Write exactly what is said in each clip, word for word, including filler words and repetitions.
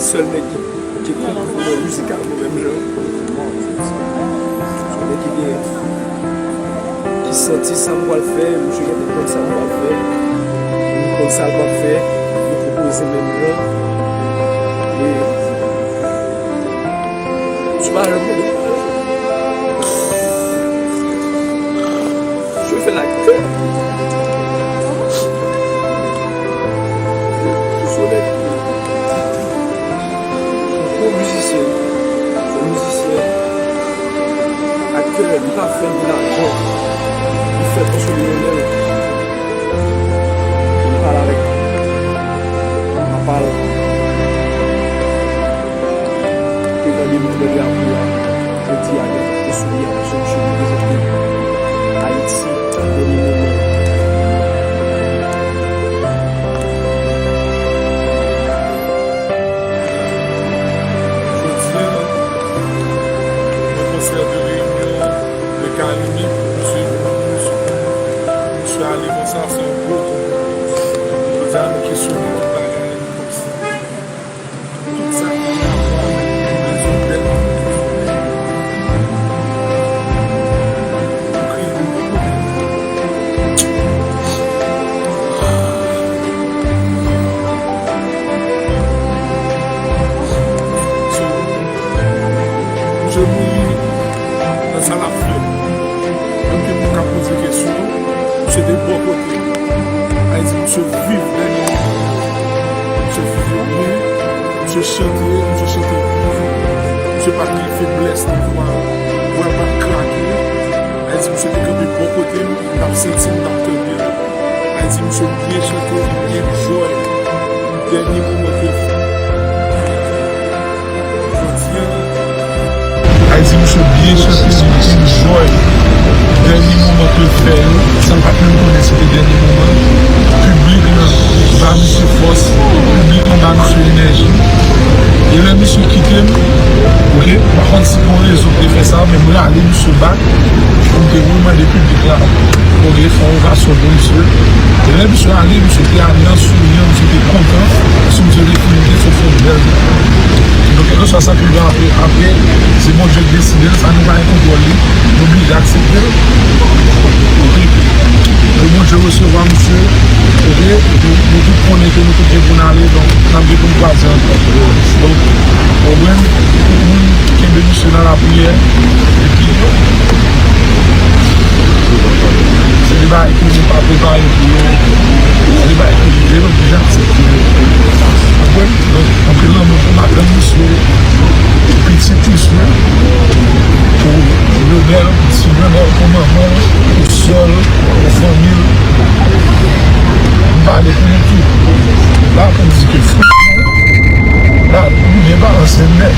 Sèl nèg ki, ki konprann mwen mizikalman menm jan. Nèg ki gen, ki santi sa m pral fè, misye gentan konn sa m pral fè. Li konn sa l pral fè, li pwopoze menm jan. E, sou pa janm mande. Je fais la guerre. Sou nèg. Yon gwo mizisyen, yon mizisyen, aktè, li pa fè l pou lajan, li fè l paske li renmen l. Li pale avèk papa l. Te tande moun tande apre a, jodi a, li ap monte sou li a, paske misye reprezante Ayiti nan dènye moman. Jodi a, nan konsè de reyinyon de Kayimik, misye, misye, misye ale konsa, se yon gwo kou. Jodi a, nou kesyone tout bagay, nou konsa. Tout sa ki gen rapò avèk rezon dèt. Misye mouri nan sa l ap fè. Menm ke moun ka poze kesyon, misye te bò kote. Sa vle di misye viv dènye moman. Misye viv byen, misye chante, misye chante byen. Misye pa t gen feblès nan vwa l, vwa l pa t krake. Sa vle di misye te kanpe bò kote m, m t ap santi l, m t ap tande l. Sa vle di misye byen chante, li byen jwè. Dènye moman ke Jodi a, Ayiti misye byen chante, li enjoy. Dènye moman ke l fè yo, san l pa t menm konnen si se te dènye moman. Piblik lan ba misye fòs, piblik lan ba misye enèji. E lè misye kite m, oke, m pa konn si pou yon rezon ki te fè sa, men m rale misye back pou m te remande piblik la, oke, fè yon ovasyon pou misye. E lè misye ale, misye te ale an souriyan, misye te kontan, si misye te fin, misye te fè yon bèl jan. Donk, kèlkeswa sa ki rive apre, apre, se Bondye ki deside l, sa nou pa gen kontwòl li, nou blije aksepte l. Oke. Ke Bondye resevwa misye, oke, nou, nou tout konnen ke nou tout gen pou n ale, donk, n ap gen pou n kwaze ankò. Donk, ou konprann, tout moun kenbe misye nan lapriyè, epi, se de bagay ke nou pa prepare pou yo, se de bagay ke nou oblije aksepte yo. Ou konprann? Donk, anpil lanmou pou madanm misye, pou pitit misye, pou Lionel, pou ti Lionel, pou manman l, pou sè l, pou fanmi l. M pale pou nou tout. La pou m di ke franchman, la nou byen balanse nèt.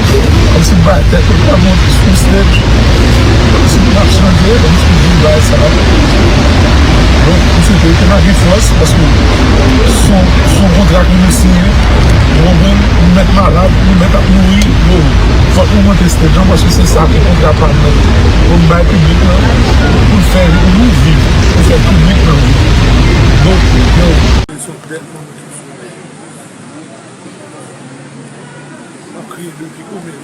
Kòmsi m bay tèt mwen pran monte sou stage. Kòmsi m ap chante, kòmsi m di bay sa. Donk, m swete ke n a gen fòs, paske se yon, se yon kontra ke nou siyen. Ou konprann? Nou mèt malad, nou mèt ap mouri. Yo, fòk nou monte stage lan, paske se sa ki kontra pa nou. Pou n bay piblik lan, pou n fè nou viv, pou fè piblik lan viv. Donk, yo. Ap kriye depi konbyen?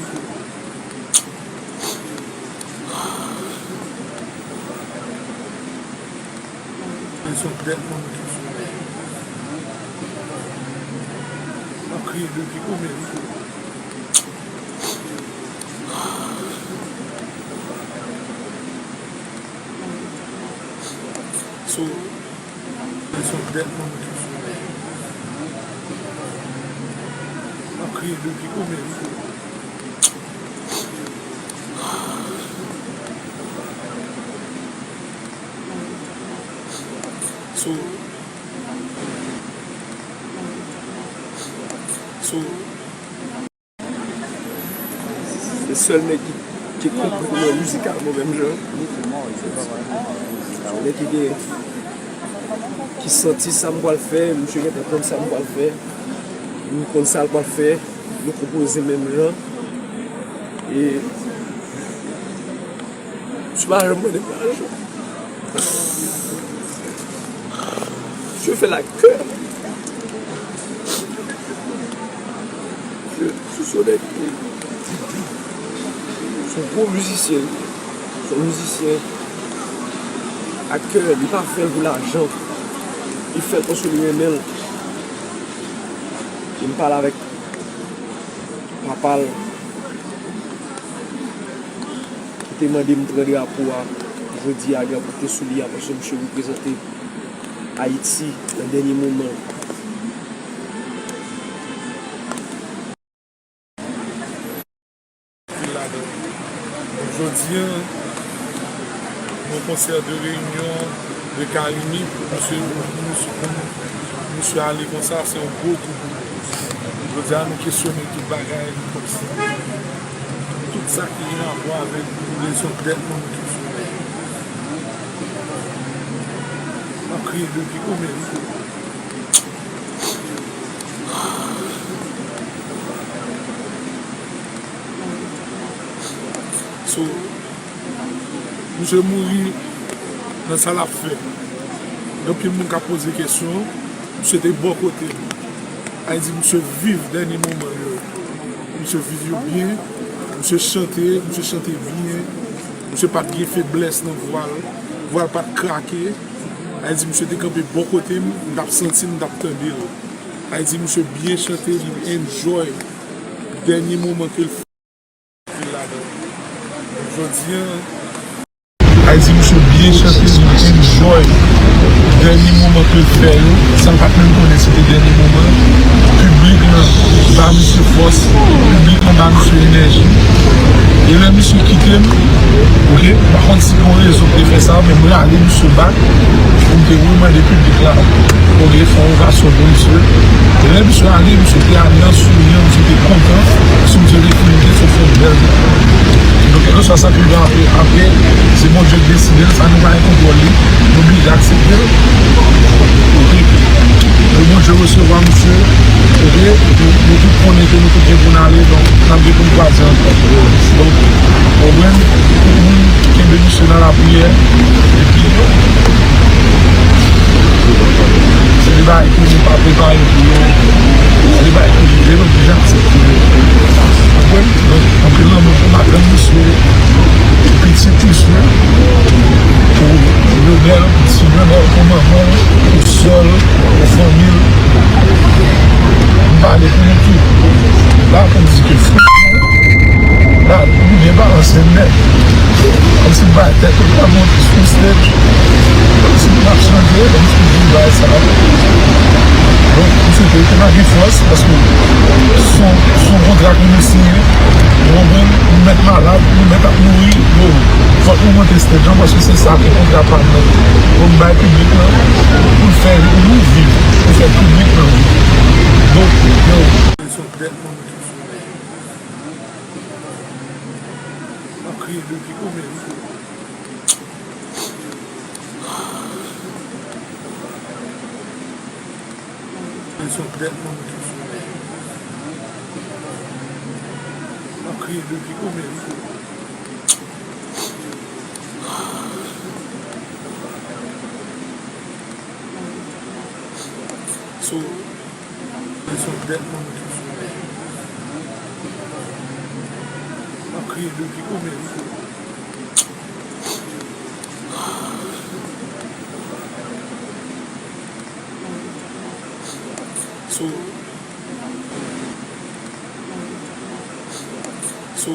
Ap kriye depi konbyen? So, Ap kriye depi konbyen? So, so, Se sèl nèg ki, ki konprann mwen mizikalman menm jan. Nèg ki gen, ki santi sa m pral fè, misye gentan konn sa m pral fè. Li konn sa l pral fè, li konpoze menm jan. E misye pa janm mande m lajan. Misye fè la guerre. Sonèt. Se yon gwo mizisyen li ye. Se yon mizisyen ak kè, li pa fè l pou lajan. Li fè l paske li renmen l. E m pale avèk papa l ki te mande m pran drapo a. Jodi a, drapo te sou li a, paske misye reprezante Ayiti nan dènye moman. Jodi a, yon konsè de reyinyon de Karimi pou misye, pou misye, pou misye ale konsa, se yon gwo kou pou nou. Jodi a, nou kesyone tout bagay, nou kòmsi tout sa ki gen rapò avèk rezon dèt nou, nou tout sou men. M ap kriye depi koumen. So, misye mouri nan sa l ap fè. Gen anpil moun k ap poze kesyon. Misye te bò kote m. Sa vle di, misye viv dènye moman yo. Misye viv yo byen. Misye chante, misye chante byen. Misye pa t gen feblès nan vwa l. Vwa l pa t krake. Sa vle di, misye te kanpe bò kote m, m t ap santi l, m t ap tande l. Sa vle di, misye byen chante, li enjoy dènye moman ke l fè. Jodi a, sa vle di, misye byen chante, li enjoy dènye moman ke l fè yo, san l pa t menm konnen si te dènye moman. Piblik lan ba misye fòs, piblik lan ba misye enèji. E lè misye kite m, oke, m pa konn si gen yon rezon ki te fè sa, men m rale misye bak pou m te remande piblik la, oke, fè yon ovasyon pou misye. E lè misye ale, misye te ale an souriyan, misye te kontan, paske misye te fin, misye te fè yon bèl travay. Donk, kèlkeswa sa ki rive apre, apre, se Bondye ki deside l, sa nou pa gen kontwòl li, nou blije aksepte l. Oke? Ke Bondye resevwa misye, oke? Nou, nou tout konnen ke nou tout gen pou n ale, donk, n ap gen pou n kwaze ankò. Donk, konprann? Tout moun kenbe misye nan lapriyè, epi se de bagay ke nou pa prepare pou yo, se de bagay ki rive, nou deja aksepte yo. Konprann? Donk, anpil lanmou pou madanm misye, pou pitit misye, pou Lionel, pou ti Lionel, pou manman l, pou sè l, pou fanmi l. M pale pou nou tout. La pou m di ke franchman, la, nou byen balanse nèt. Kòmsi m bay tèt mwen, m ap monte sou stage. Kòmsi m ap chante, kòmsi m di bagay sa. Donk, m swete ke n a gen fòs, paske se yon, se yon kontra ke nou siyen. Ou konprann? Nou mèt malad, nou mèt ap mouri. Yo, fòk nou monte stage lan, paske se sa ki kontra pa nou. Pou n bay piblik lan, pou n fè, pou nou viv, pou fè piblik lan viv. Donk, yo. Rezon dèt nou, nou tout sou men. M ap kriye depi koumen. Rezon dèt nou, nou tout sou men. M ap kriye depi koumen. So, rezon dèt nou, nou tout sou men. M ap kriye depi koumen. So, so,